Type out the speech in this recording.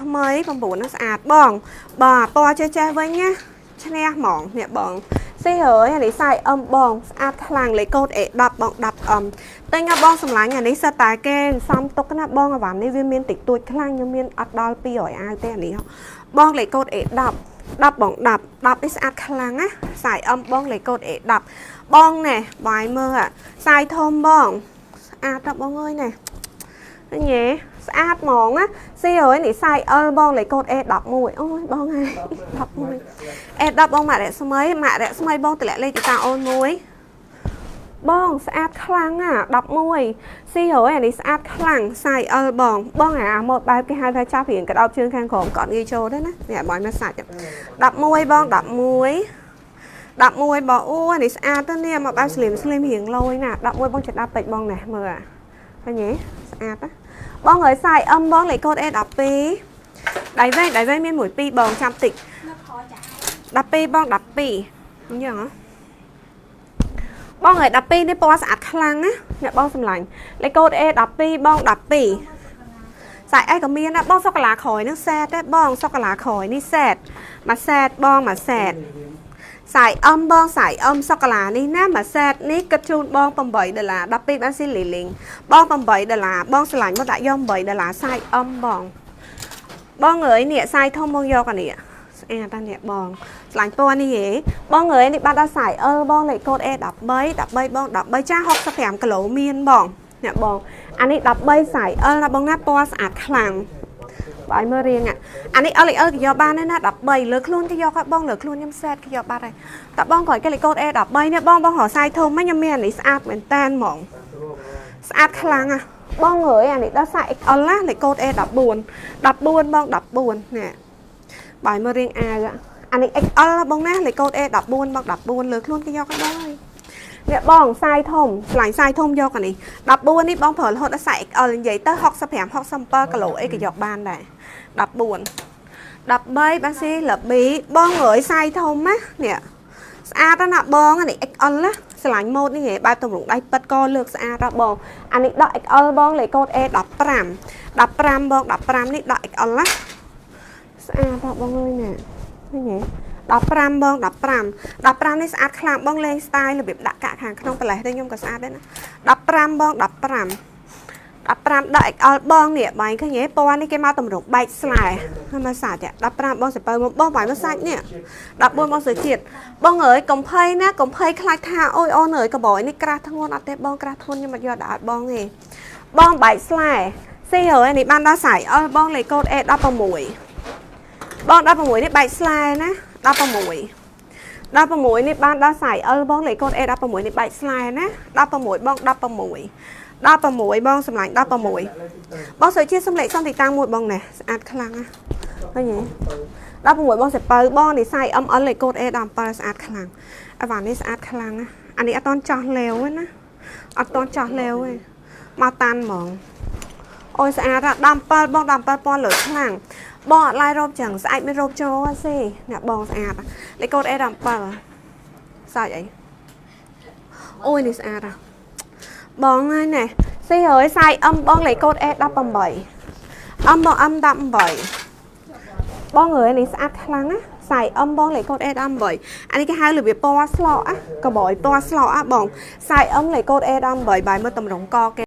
ថ្មី9ហ្នឹងស្អាតបងបាទពណ៌ចេះចេះវិញណាឈ្នះហ្មងនេះបងស៊ីហើយអានេះសាយអឹមបងស្អាតខ្លាំងលេខកូដ A10 បង 10M តែញបងសម្លាញ់អានេះសិតតែគេសំទុកណាបងអវ៉ាន់នេះវាមានតិចតួចខ្លាំងខ្ញុំមានអត់ដល់200អាវទេអានេះបងលេខកូដ A10 10បង10 10នេះស្អាតខ្លាំងណាសាយអឹមបងលេខកូដ A10 បងណែបាយមើលសាយធំបងស្អាតតបងអើយណែញ៉េស្អាតហ្មងណាស៊ីហើយនេះសាយ L បងលេខកូដ A11 អូយបងហើយ11 A10 បងម៉ាក់រស្មីម៉ាក់រស្មីបងតម្លាក់លេខតាអូនមួយបងស្អាតខ្លាំងណា11ស៊ីហើយអានេះស្អាតខ្លាំងសាយ L បងបងអាម៉ូតបែបគេហៅថាចាប់រៀងក្តោបជើងខាងក្រោមក៏អត់ងាយចូលដែរណានេះឲ្យបងមកសាច់11បង11 11បងអូអានេះស្អាតទៅនេះមកបែបស្លីមស្លីមរៀងលយណា11បងចិត្ត10ពេជ្របងណែមើលអាឃើញទេស្អាតណាបងហើយសាយអឹមបងលេខកូដ A12 ដៃវែងដៃវែងមាន1 2បងចាំតិច12បង12អញ្ចឹងហ៎បងហើយ12នេះពណ៌ស្អាតខ្លាំងណាអ្នកបងសម្លាញ់លេខកូដ A12 បង12សាយអីក៏មានដែរបងសូកូឡាក្រោយនឹងសែតដែរបងសូកូឡាក្រោយនេះសែតមួយសែតបងមួយសែតសាយអឹមបងសាយអឹមសូកូឡានេះណាមួយសែតនេះគិតជូនបង8ដុល្លារ12បានស៊ីលីលីងបង8ដុល្លារបងស្រឡាញ់មកដាក់យក8ដុល្លារសាយអឹមបងបងអើយនេះសាយធំបងយកអានេះស្អាតតានេះបងស្រឡាញ់ពណ៌នេះហេបងអើយនេះបាត់ដល់សាយអលបងលេខកូដ A13 13បង13ចា65គីឡូមានបងអ្នកបងអានេះ13សាយអលណាបងណាពណ៌ស្អាតខ្លាំងបើឲ្យមើលរៀងអានេះ L L គេយកបានដែរណា13លើខ្លួនគេយកហើយបងលើខ្លួនខ្ញុំសែតគេយកបាត់ហើយតែបងក្រោយគេលេខកូដ A13 នេះបងបងរកសាយធំហ្នឹងខ្ញុំមានអានេះស្អាតមែនតានហ្មងស្អាតខ្លាំងណាបងអើយអានេះដល់សាយ XL ណាលេខកូដ A14 14បង14នេះបើឲ្យមើលរៀងអាវអានេះ XL បងណាលេខកូដ A14 បង14លើខ្លួនគេយកហើយបងអើយអ្នកបងសាយធំឆ្លាញ់សាយធំយកអានេះ14នេះបងប្រើរហូតដល់សាយ XL និយាយទៅ65 67គីឡូអីក៏យកបានដែរ14 13បានស៊ីលប៊ីបងអើយសាយធំណានេះស្អាតណាស់បងអានេះ XL ណាស្រឡាញ់ម៉ូតនេះហ៎បែបតម្រងដៃប៉ិតកលើកស្អាតណាស់បងអានេះដក XL បងលេខកូដ A15 15បង15នេះដក XL ណាស្អាតណាស់បងអើយណែឃើញទេ15បង15 15នេះស្អាតខ្លាំងបងលេង style របៀបដាក់កាក់ខាងក្នុងប្រលេះទៅខ្ញុំក៏ស្អាតដែរណា15បង15 15ដាក់ XL បងនេះបាយឃើញទេពណ៌នេះគេមកតម្រង់បែកស្លែហើយមកសាច់15បងសិពៅមកបងបាយមកសាច់នេះ14បងសើជាតិបងអើយកុំភ័យណាកុំភ័យខ្លាចថាអូយអូនអើយកបយនេះក្រាស់ធ្ងន់អត់ទេបងក្រាស់ធ្ងន់ខ្ញុំអត់យកដាក់ឲ្យបងទេបងបែកស្លែស៊ីហើយនេះបានដល់សាយអល់បងលេខកូដ A16 បង16នេះបែកស្លែណា16 16នេះបានដល់សាយ L បងលេខកូដ A16 នេះបែកស្លែណា16បង16 16បងសម្លាញ់16បងសុយជាសំលេខសំទីតាំងមួយបងណែស្អាតខ្លាំងណាឃើញទេ16បងសិពៅបងនេះសាយ ML លេខកូដ A17 ស្អាតខ្លាំងអីវ៉ាន់នេះស្អាតខ្លាំងណាអានេះអត់តន់ចោះលេវទេណាអត់តន់ចោះលេវទេមកតាន់ហ្មងអូយស្អាតណា17បង17ពណ៌លើខ្លាំងបងអត់ឡាយរ៉ូបចឹងស្អែកមានរ៉ូបចូលហ៎សេអ្នកបងស្អាតលេខកូដ A17 សាច់អីអូយនេះស្អាតណាបងហើយណែស៊ីហើយសាយ M បងលេខកូដ A18 M បង M18 បងអើយនេះស្អាតខ្លាំងណាសាយ M បងលេខកូដ A18 អានេះគេហៅរបៀបពណ៌ស្លក់ណាកបយពណ៌ស្លក់ណាបងសាយ M លេខកូដ A18 បាយមើលតម្រងកគេ